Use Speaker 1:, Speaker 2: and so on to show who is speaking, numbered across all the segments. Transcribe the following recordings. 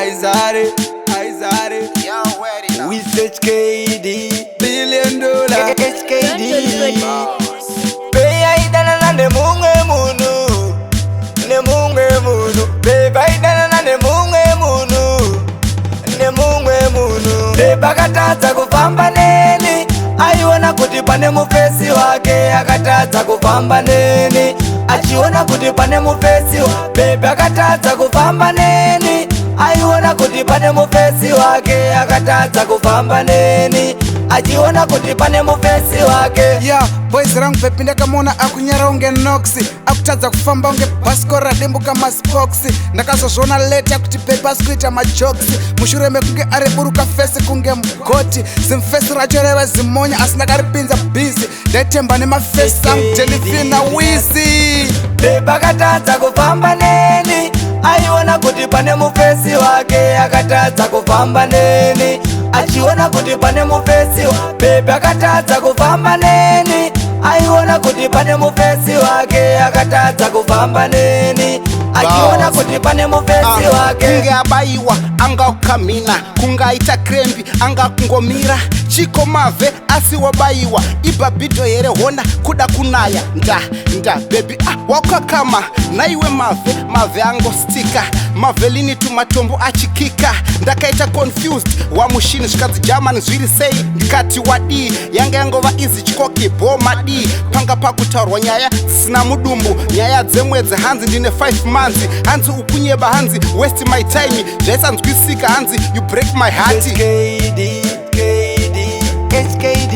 Speaker 1: Aizare, Aizare. With HKD, billion dollar HKD. Bae aidanana nemumwe munhu, nemumwe munhu. Babe aidanana nemumwe munhu, nemumwe munhu. Babe akatadza kufamba neni, aiona kuti pane mufesi wake. Akatadza kufamba neni, achiona kuti pane mufesi. Babe akatadza kufamba neni, aiona kuti pane mufesi wake. Akatadza kufamba neni, achiona kuti pane mufesi wake.
Speaker 2: Ya, boys rangu baby ndakamuona akunyara unge nox, akutadza kufamba unge bhasikoro radimbuka maspokes. Ndakazozviona later kuti baby asi kuita majokes, mushure mekunge areburuka face kunge mugoti. Zimufesi racho raiva zimonya, asi ndakaripinza busy. Ndaitemba nemafesi angu, Delifina Wizi.
Speaker 1: Babe akatadza kufamba neni, aiona kuti pane mufesi wake. Akatadza kufamba neni, achiona kuti pane mufesi. Babe akatadza kufamba neni, aiona kuti pane mufesi wake. Akatadza kufamba neni, achiona kuti pane mufesi wake.
Speaker 3: Kunge abayiwa anga kukamhina, kungaita cramp anga kungomira. Chiko mavhe asi wabayiwa ibhabhidho here? Hona kuda kunaya nda nda baby, ah, wakakama naiwe mavhe, mavhe angostika mavhelini tumatombo achikika. Ndakaita confused wamushini, zvikanzi, "German, zviri sei?" Ndikati, "Wadii?" Yanga yangova izi chikoki bo madii. Panga pakutaurwa nyaya dzisina mudumbu, nyaya dzemwedzi. Hanzi, "Ndine 5 months." Hanzi, "Ukunyeba." Hanzi, "Waste my time." Zvaisanzwisika. Hanzi, "You break my heart."
Speaker 1: HKD, KD, HKD.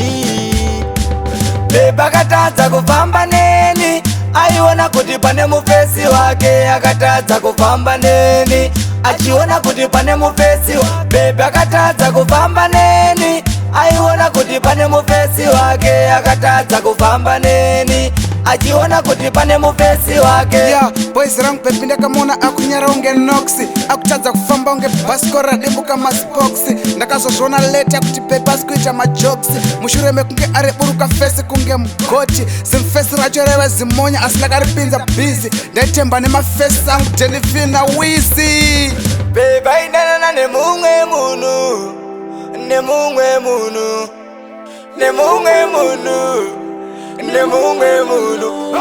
Speaker 1: Babe akatadza kufamba neni, aiona kuti pane mufesi wake. Akatadza kufamba neni, achiona kuti pane mufesi. Babe akatadza kufamba neni, aiona kuti pane mufesi wake. Akatadza kufamba neni, achiona kuti pane mufesi wake.
Speaker 2: Ya, boys rangu baby ndakamuona akunyara unge nox, akutadza kufamba unge bhasikoro radimbuka maspokes. Ndakazozviona later kuti baby asi kuita majokes, mushure mekunge areburuka face kunge mugoti. Zimufesi racho raiva zimonya, asi ndakaripinza busy. Ndaitemba nemafesi angu, Delifina Wizi.
Speaker 1: Babe aidanana nemumwe munhu, nemumwe munhu, nemumwe munhu, nemumwe munhu.